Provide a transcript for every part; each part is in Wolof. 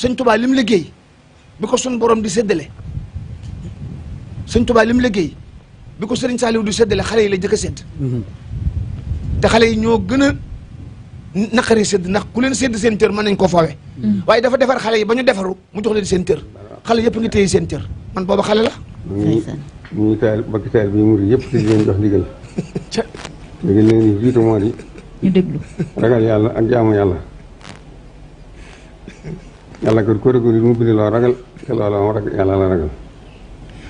sëñ Tuubaa lim liggéey bi ko sun borom di séddale sëñ Tuubaa lim liggéey bi ko sëriñ Saliou di séddale xale yi la jëkk a sédd te xale yi ñoo gën a naqari sédd ndax ku leen sédd seen cër mën nañ koo fawe waaye dafa defar xale yi ba ñu defaru mu jox leen seen cër xale yëpp ngi téye seen cër man booba xale la ñu taal bakki taal bi murid yëpp di leen jox ndigal léegi leen di jiitu moo di ñu déglu ragal yàlla ak jaamu yàlla yàlla ko kóoragóor yi mu bindee loo ragal te loola moom rek yàlla la ragal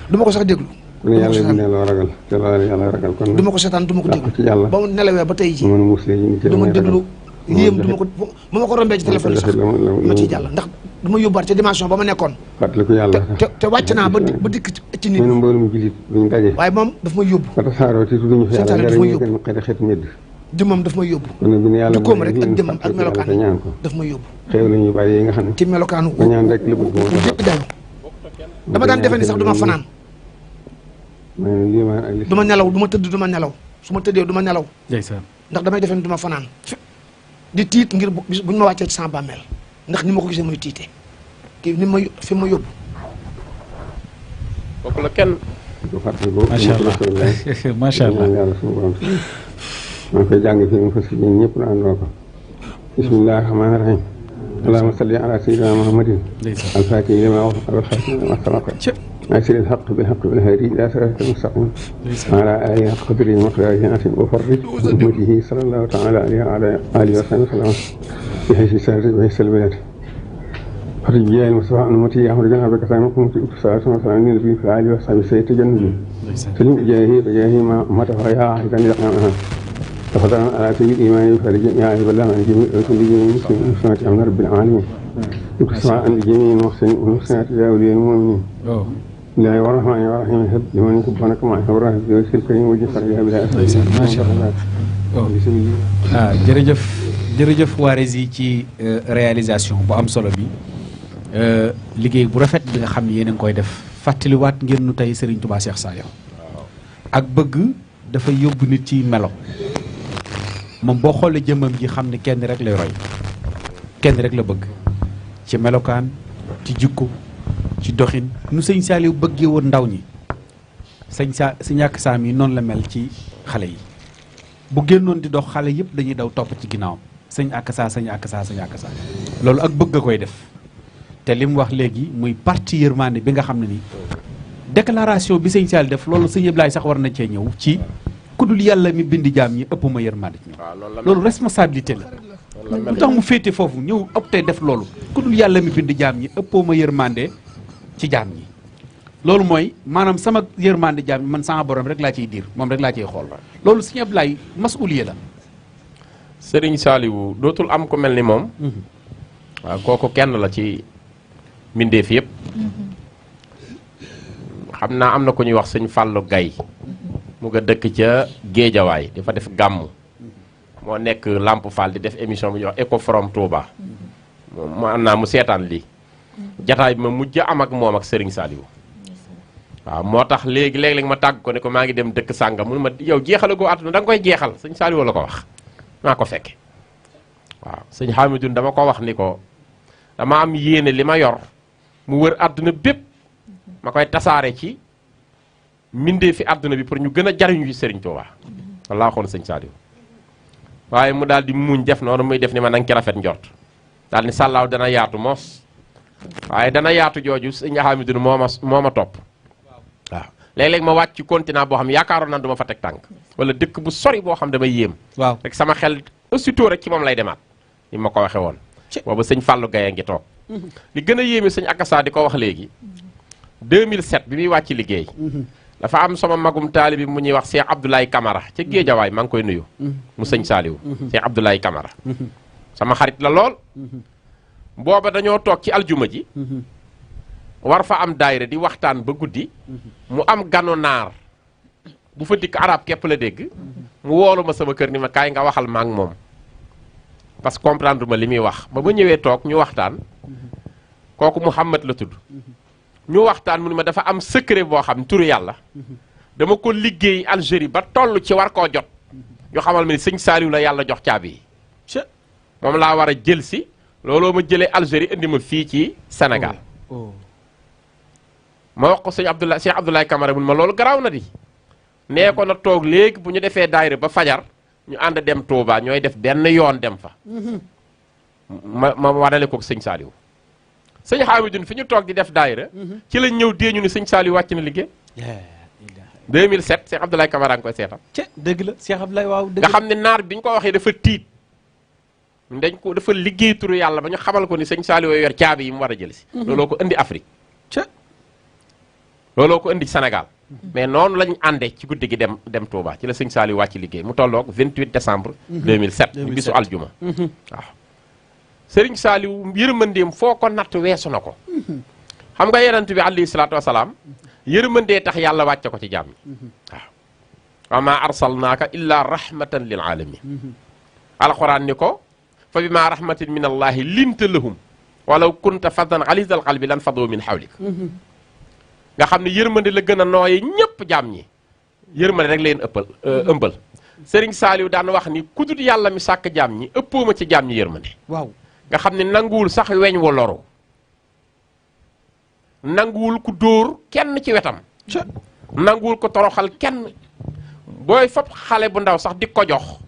du ma ko sax déglu ku ne yàlla bindee loo ragal te loola yàlla ragal kon du ma ko seetaan du ma ko déglu ci yàlla ba mu nelawee ba tey ji mën a muslee ñu du ma déglu yéem du ma ko ba ma ko rombee ci téléphone sax ma ciy jàll ndax du ma yóbbaat ca dimension ba ma nekkoon fàttaliku yàlla te wàcc naa ba dikk ci nit ñun mbooloo mu jullit duñ daje waaye moom daf may yóbbu ba tasaaroo te tudduñu fi yàlla dara ñu gën xeeti xeeti medd jëmmam daf may yóbbu kon nag bu ñu yàlla jikkoom rek ak jëmmam ak melokaan ñaan ko daf may yóbbu xew la ñuy bàyyi yi nga xam ne ci melokaanu ba ñaan rek lépp moo tax jëpp dayo dama daan defe ni sax du ma fanaan du ma nelaw du ma tëdd du ma nelaw su ma tëddee du ma nelaw ndax damay defe ni du ma fanaan di tiit ngir buñ ma wàccee ci sama bàmmeel ndax ni ma ko gisee muy tiite kii ni ma fi ma yóbbu kooku la kenn macha allah macha allah yàlla suñu borom maa ngi koy jàng fii mu fas yéen ñëpp na àndoo ko bismillahi rahmaani rahim allahumma salli ala sayyidina muhammadin al-fatihi lima ughliqa wal khatimi lima sabaqa ناصر الحق بالحق والهادي إلى صراط المستقيم وعلى آله حق قدره ومقداره العظيم وفرج أمته صلى الله تعالى عليه وعلى آله وصحبه وسلم بحيث سارت وحيث البلاد فرج بها المصطفى عن أمتي أحمد جنابك سامكم في صلاة وسلام النبي في آله وصحبه سيتجنب سلم بجاهه ما تفايا عهدا لقناها تفضل على سيد الإيمان فرج يا عبد الله عن جميع المسلمين وسنة أمن رب العالمين يكسر عن جميع المحسنين والمحسنات يا أولياء المؤمنين بسم الله الرحمن الرحيم هب لمن يحبونك مع حبره في الكريم وجفر يا بلا macha allah jërëjëf jërëjëf waa Rési ci réalisation bu am solo bi liggéey bu rafet bi nga xam ne yéen a ngi koy def fàttaliwaat ngeen nu tey Serigne Touba Cheikh Saliou ak bëgg dafa yóbbu nit ci melo moom boo xoolee jëmmam ji xam ne kenn rek lay roy kenn rek la bëgg ci melokaan ci jikko ci doxin nu sëñ Saliou bëggee woon ndaw ñi si ñàkk saam yi noonu la mel ci xale yi bu génnoon di dox xale yëpp dañuy daw topp ci ginnaawam sëñ ak saa sëñ ak saa sëñ ak saa loolu ak bëgg a koy def te li mu wax léegi muy parti yërmande bi nga xam ne nii déclaration bi sëñ Saliou def loolu sëñ Ablaye sax war na cee ñëw ci kudul yàlla mi bindi jaam ñi ëpp ma yërmande ci ñoom loolu responsabilité la lu tax mu féete foofu ñëw opté def loolu kudul yàlla mi bindi jaam ñi ëppoo ma yërmande ci jaam ñi loolu mooy maanaam sama yërmande jaam ñi man sama borom rek laa ciy diir moom rek laa ciy xool loolu sëñ Ablaye masuuliye la Serigne Saliou dootul am ko mel ni moom waaw kooku kenn la ci mbindeef yëpp xam naa am na ko ñuy wax sëñ Fallou Gaye mu nga dëkk ca Géejawaay dafa def gàmmu moo nekk Lamp Fall di def émission bu ñuy wax Eco From Touba mu am naa mu seetaan lii jataay bi ma mujj am ak moom ak Serigne Saliou waaw moo tax léegi ma tàgg ko ne ko maa ngi dem dëkk sàngam mu ne ma yow jeexalagoo àdduna da nga koy jeexal sëñ Saliou la ko wax maa ko fekke waaw sëñ Hamidou dama ko wax ni ko dama am yéene li ma yor mu wër àdduna bépp ma koy tasaare ci mbindee fi àdduna bi pour ñu gën a jariñu ci Serigne Touba walla xoon sëñ Saliou waaye mu daal di muñ def noonu muy def ni ma nanga ci rafet njort daal ni sàllaaw dana yaatu moos waaye dana yaatu jooju sëñ Hamidou moo ma topp waaw léeg-léeg ma wàcc ci continent boo xam yaakaaroon naa du ma fa teg tànk wala dëkk bu sori boo xam damay yéem waaw rek sama xel aussitôt rek ci moom lay demaat ni ma ko waxe woon booba sëñ Fallou Gaye ngi toog li gën a yéeme sëñ Akassa di ko wax léegi 2007 bi muy wàcc liggéey dafa am sama magum taalibi mu ñuy wax Cheikh Abdoulaye Camara ca Géejawaay maa ngi koy nuyu mu sëñ Saliou Cheikh Abdoulaye Camara sama xarit la lool booba dañoo toog ci aljuma ji war fa am daayira di waxtaan ba guddi mu am ganu naar bu fa dikk arab képp la dégg mu woolu ma sama kër ni ma kaay nga waxal ma ak moom parce que comprendre ma li muy wax ba ñëwee toog ñu waxtaan kooku Mouhamad la tudd ñu waxtaan mu ni ma dafa am secret boo xam turu yàlla dama ko liggéey Algérie ba toll ci war koo jot ñu xamal ma ni sëñ Saliou la yàlla jox caabi yi moom laa war a jël si looloo ma jëlee Algérie indi ma fii ci Sénégal ma wax ko sëñ Abdoulaye Cheikh Abdoulaye Camara mun ma loolu garaaw na di nee ko na toog léegi bu ñu defee daayira ba fajar ñu ànd dem Touba ñooy def benn yoon dem fa ma wadale ko sëñ Saliou sëñ Hamidou fi ñu toog di def daayira ci lañ ñëw dee ñu ni sëñ Saliou wàcc na liggéey 2007 Cheikh Abdoulaye Camara nga koy seetal dëgg la Cheikh Abdoulaye waaw dëgg nga xam ne naar bi ñu ko waxee dafa tiit dañ ko dafa liggéey turu yàlla ba ñu xamal ko ni sëñ Saliou yor caabi yi mu war a jël si looloo ko indi Afrique looloo ko indi Sénégal mais noonu lañ àndee ci guddi gi dem Touba ci la sëñ Saliou wàcc liggéey mu tolloog 28 décembre 2007 di bisu aljuma waaw sëriñ Saliou yërmandeem foo ko natt weesu na ko xam nga yonent bi alayhi salaatu wasalaam yërmandee tax yàlla wàcce ko ci jaam yi waaw wa maa arsalnaaka illa rahmatan lil alamin alquran ni ko fa bi ma rahmatin min allahi linta lahum walaw kunta faddan ghalizal qalbi lan faddu min hawlik nga xam ne yërmande la gën a nooye ñëpp jaam ñi yërmande rek leen ëmbal Serigne Saliou daan wax ni ku dul yàlla mi sàkk jaam ñi ëppoo ma ci jaam ñi yërmande waaw nga xam ne nanguwul sax weñ wa loru nanguwul ku dóor kenn ci wetam nanguwul ko toroxal kenn booy fab xale bu ndaw sax di ko jox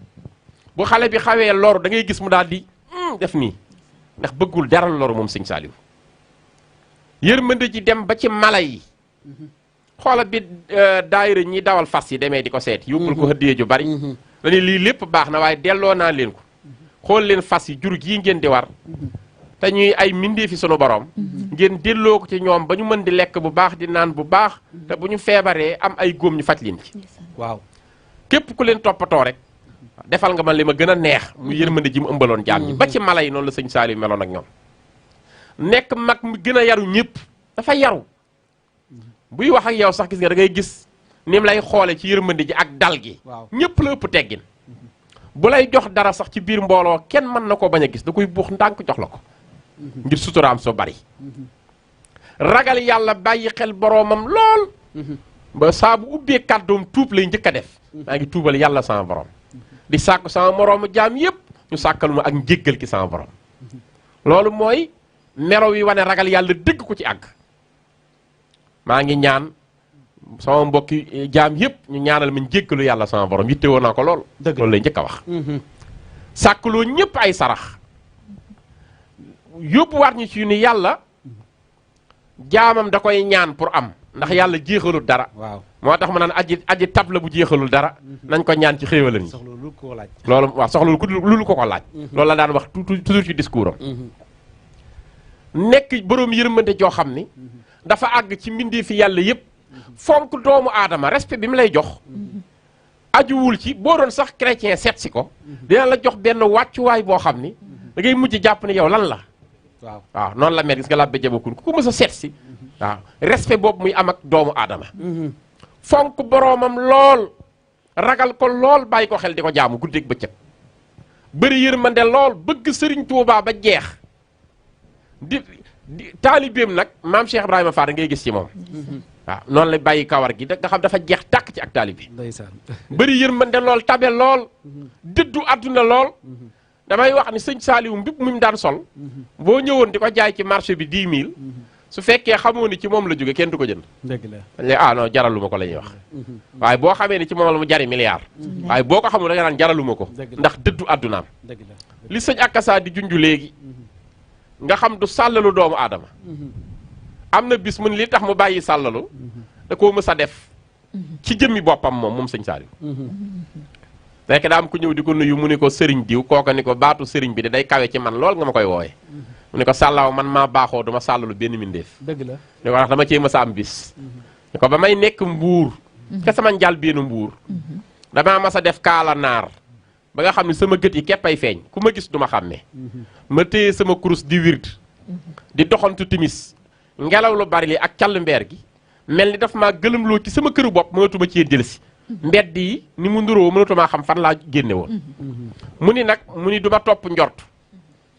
bu xale bi xawee loru da ngay gis mu daal di def nii ndax bëggul dara loru moom Serigne Saliou yërmande ji dem ba ci mala yi xoola bi daayira ñi dawal fas yi demee di ko seet yóbbul ko hëddiyee ju bari dañu lii lépp baax na waaye delloo naa leen ko xool leen fas yi jur gii ngeen di war te ñuy ay mindee fi sunu borom ngeen delloo ko ci ñoom ba ñu mën di lekk bu baax di naan bu baax te bu ñu feebaree am ay góom ñu faj leen ci waaw képp ku leen toppatoo rek defal nga man li ma gën a neex mu yërmande ji mu ëmbaloon jaam ñi ba ci mala yi noonu la sëñ Saliou meloon ak ñoom nekk mag mi gën a yaru ñëpp dafa yaru buy wax ak yow sax gis nga da ngay gis ni mu lay xoole ci yërmande ji ak dal gi ñëpp la ëpp teggin bu lay jox dara sax ci biir mbooloo kenn mën na koo bañ a gis da koy buux ndànk jox la ko ngir suturaam soo bari ragal yàlla bàyyi xel boroomam lool ba saa bu ubbee kàddoom tuub lay njëkk a def maa ngi tuubal yàlla sama borom di sàkku sama moroomu jaam yëpp ñu sàkkal ma ak njéggal ki sama borom loolu mooy mero yi wane ragal yàlla dëgg ko ci àgg maa ngi ñaan sama mbokki jaam yëpp ñu ñaanal ma njéggalu yàlla sama borom yitte woon naa ko lool loolu lay njëkk a wax sàkkaloo ñëpp ay sarax yóbbuwaat ñu ci ni yàlla jaamam da koy ñaan pour am ndax yàlla jeexalul dara waaw moo tax ma naan aji tab la bu jeexalul dara nañ ko ñaan ci xéewalan yi loolu waaw soxla lu ko laaj loolu la daan wax toujours ci discours am nekk boroom yërmande joo xam ni dafa àgg ci mbindee fi yàlla yëpp fonk doomu aadama respect bi mu lay jox ajuwul ci boo doon sax chrétien seet si ko dina la jox benn wàccuwaay boo xam ni da ngay mujj jàpp ni yow lan la waaw noonu la mel gis nga làbbe jabakun ku ko mës a seet si waaw respect boobu muy am ak doomu aadama fonk boroomam lool ragal ko lool bàyyi ko xel di ko jaamu guddeeg bëccëg bëri yërmande lool bëgg Sëriñ Tuubaa ba jeex di taalibeem nag maam Cheikh Ibrahima Fall ngay gis ci moom waaw noonu la bàyyi kawar gi nga xam dafa jeex tàkk ci ak taalibe bëri yërmande lool tabe lool dëddu àdduna lool damay wax ni sëñ Saliou mbib mu daan sol boo ñëwoon di ko jaay ci marché bi 10 000 su fekkee xamoo ni ci moom la jóge kenn du ko jënd dëgg la dañ ah non jaraluma ko la ñuy wax waaye boo xamee ni ci moom la mu jari milliard waaye boo ko xamul da nga naan jaraluma ko ndax dëddu àddunaam li sëñ Akassa di junju léegi nga xam du sàllalu doomu aadama am na bis mu ne li tax mu bàyyi sàllalu da koo mës a def ci jëmmi boppam moom sëñ Saliou fekk daa am ku ñëw di ko nuyu mu ni ko sëriñ diw kooka ni ko baatu sëriñ bi de day kawe ci man lool nga ma koy wooye mu ni ko sàllaaw man maa baaxoo duma sàllalu benn mindeef dëgg la ni ko wax dama cee mës a am bis ni ko ba may nekk mbuur ca sama njàl benn mbuur damaa mas a def kaala naar ba nga xam ne sama gët yi képp ay feeñ ku ma gis du ma xàmmee ma téye sama kurus di wird di doxantu timis ngelaw lu bari li ak call mbeer gi mel ni daf maa gëlëmloo ci sama këru bopp mënatuma cee delsi mbedd yi ni mu nduróo mënatumaa xam fan laa génne woon mu ni nag mu ni du ma topp njort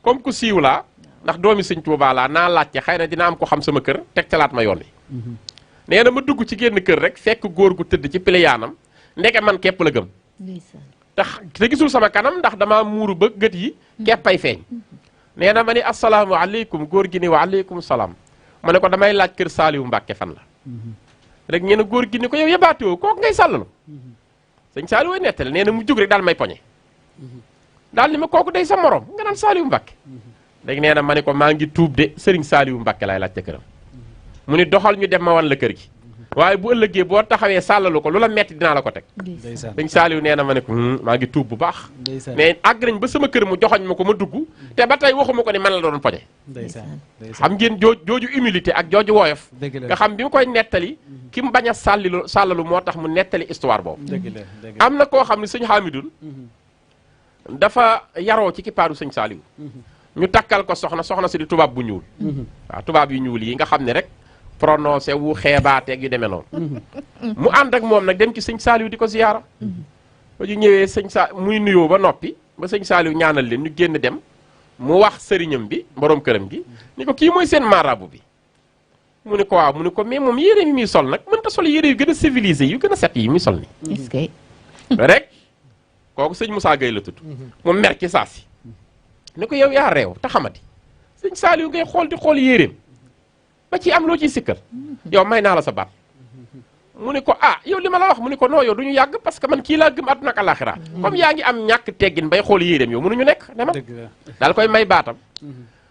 comme ku siiw laa ndax doomi sëñ Tuubaa laa naa laajte xëy na dina am ko xam sama kër teg talaat ma yoon wi nee na ma dugg ci génn kër rek fekk góor gu tëdd ci piliyaanam ndeke man képp la gëm te gisul sama kanam ndax damaa muuru ba gët yi keppay feeñ nee na ma ni asalaamaaleykum góor gi ni wa aleykum salaam ma ne ko damay laaj kër Saaliwu Mbàkke fan la rek ñee na góor gi ni ko yow yabaatewoo kooku ngay sàllalu sëñ Saaliwu way nettali nee na mu jóg rek daal may poñe daal ni ma kooku day sa morom nga naan Saaliwu Mbàkke léegi nee na ma ne ko maa ngi tuub de sëriñ Saaliwu Mbàkke laay laaj ca këram mu ni doxal ñu dem ma wan la kër gi waaye bu ëllëgee boo taxawee sàllalu ko lu la metti dinaa la ko teg sëñ Saaliwu nee na ma ne ko maa ngi tuub bu baax mais àgg nañ ba sama kër mu joxoñ ma ko ma dugg te ba tey waxuma ko ni man la doon poñe xam ngeen jooju humilité ak jooju woyof nga xam bi mu koy nettali ki mu bañ a sàllalu moo tax mu nettali histoire boobu am na koo xam ne sëñ Hamidun dafa yaroo ci kippaaru sëñ Saaliwu ñu takkal ko soxna si di tubaab bu ñuul waaw tubaab yu ñuul yi nga xam ne rek prononcé wu xeebaateeg yu demee noonu mu ànd ak moom nag dem ci sëñ Saaliwu di ko ziyaara ba ñu ñëwee muy nuyoo ba noppi ba sëñ Saaliwu ñaanal leen ñu génn dem mu wax sëriñam bi borom këram gi ni ko kii mooy seen marabu bi mu ni ko waaw mu ni ko mais moom yére yi muy sol nag mënta sol yére yu gën a civilisé yu gën a set yi muy sol ni est-ce que rek kooku sëñ Moussa Gueye la tudd mu mer ci saa si ni ko yow yaa réew te xamati sëñ Saaliwu ngay xool di xool yéreem ba ci am loo ciy sikkal yow may naa la sa baat mu ni ko ah yow li ma la wax mu ni ko non yow du ñu yàgg parce que man kii laa gëm àdduna ak àllaaxira comme yaa ngi am ñàkk teggin bay xool yéreem yow mënuñu nekk ne ma daal koy may baatam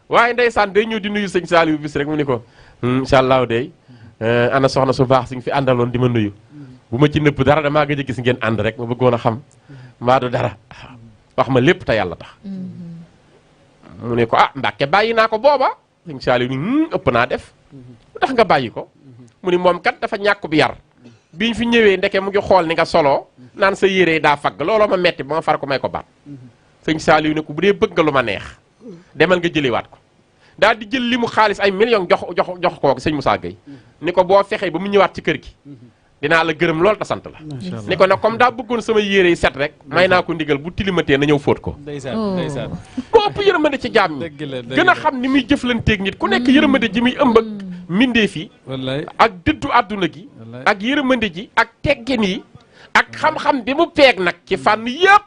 waaye ndeysaan day ñëw di nuyu sëñ Saaliwu bis rek mu ni ko incha allahu day ana soxna su baax si nga fi àndaloon di ma nuyu bu ma ci nëpp dara damaa gëj a gis ngeen ànd rek ma bëggoon a xam mbaa du dara wax ma lépp te yàlla tax mu ni ko ah Mbàkke bàyyi naa ko booba sëñ Saaliwu ni ëpp naa def lu tax nga bàyyi ko mu ni moom kat dafa ñàkk bi yar biñ fi ñëwee ndeke mu ngi xool ni nga soloo naan sa yére daa fagg looloo ma metti ba ma far ko may ko baat sëñ Saaliwu ne ko bu dee bëgg nga lu ma neex demal nga jëliwaat ko daal di jël li mu xaalis ay millions jox ko sëñ Moussa Gueye ni ko boo fexee ba mu ñëwaat ci kër gi dinaa la gërëm lool te sant la ni ko nag comme daa bëggoon sama yére yi set rek may naa ko ndigal bu tilimatee na ñëw fóot ko ndeysaan boo ëpp yërmande ci jaam ñi gën a xam ni muy jëflanteeg nit ku nekk yërmande ji muy ëmb ak mbindeef yi ak dëddu àdduna gi ak yërmande ji ak teggin yi ak xam-xam bi mu peeg nag ci fànn yëpp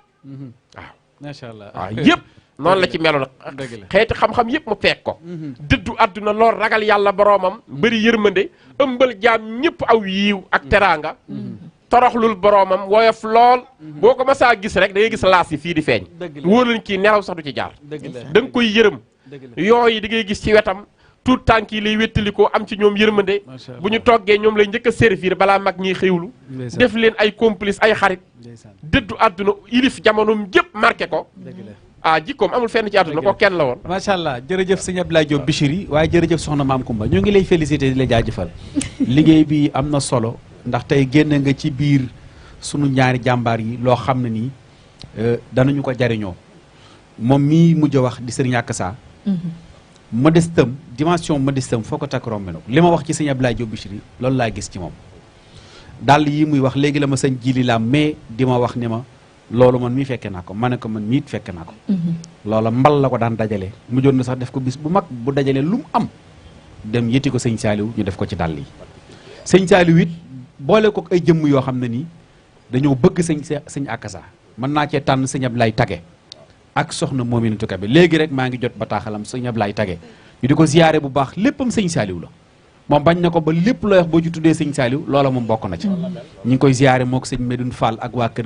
waaw macha allah waaw yëpp noonu la ci meloon xeeti xam-xam yëpp mu peeg ko dëddu àdduna lool ragal yàlla boroomam bëri yërmande ëmbal jaam ñëpp aw yiiw ak teraanga toroxlul boroomam woyof lool boo ko masaa gis rek da ngay gis laas yi fii di feeñ wóor lañ kii nelaw sax du ci jaar da nga koy yërëm yooyu di ngay gis ci wetam tout tànk yi lay wéttalikoo am ci ñoom yërmande bu ñu toggee ñoom lay njëkk a servir balaa mag ñiy xewlu def leen ay complice ay xarit dëddu àdduna ilif jamonoom jëpp marqué ko ah jikkoom amul fenn ci àdduna ko kenn la woon macha allah jërëjëf sëñ Abdoulaye Diop Bichri waaye jërëjëf soxna Maam Kumba ñoo ngi lay félicité di la jaajëfal liggéey bi am na solo ndax tey génn nga ci biir sunu ñaari jàmbaar yi loo xam ne nii danañu ko jariñoo moom mii mujj a wax di sëriñ Akassa modestam dimension modestam foo ko takk romb na ko li ma wax ci sëñ Abdoulaye Diop Bichri loolu laa gis ci moom dàll yi muy wax léegi la ma sëñ jili la mais di ma wax ni ma loolu man mii fekke naa ko ma ne ko man mii fekke naa ko loola mbal la ko daan dajale mujjoon na sax def ko bis bu mag bu dajalee lu mu am dem yëtti ko sëñ Saaliw ñu def ko ci dàll yi sëñ Saaliw it boole ko ay jëmm yoo xam ne nii dañoo bëgg sëñ Akassa mën naa cee tànn sëñ Abdoulaye Tage ak soxna Mominatou Kébé léegi rek maa ngi jot bataaxalam sëñ Abdoulaye Tage ñu di ko ziyaare bu baax léppam sëñ Saaliw la moom bañ na ko ba lépp looy wax boo ci tuddee sëñ Saaliw loola moom bokk na ci ñu ngi koy ziyaare moo ko sëñ Medoune Fall ak waa kër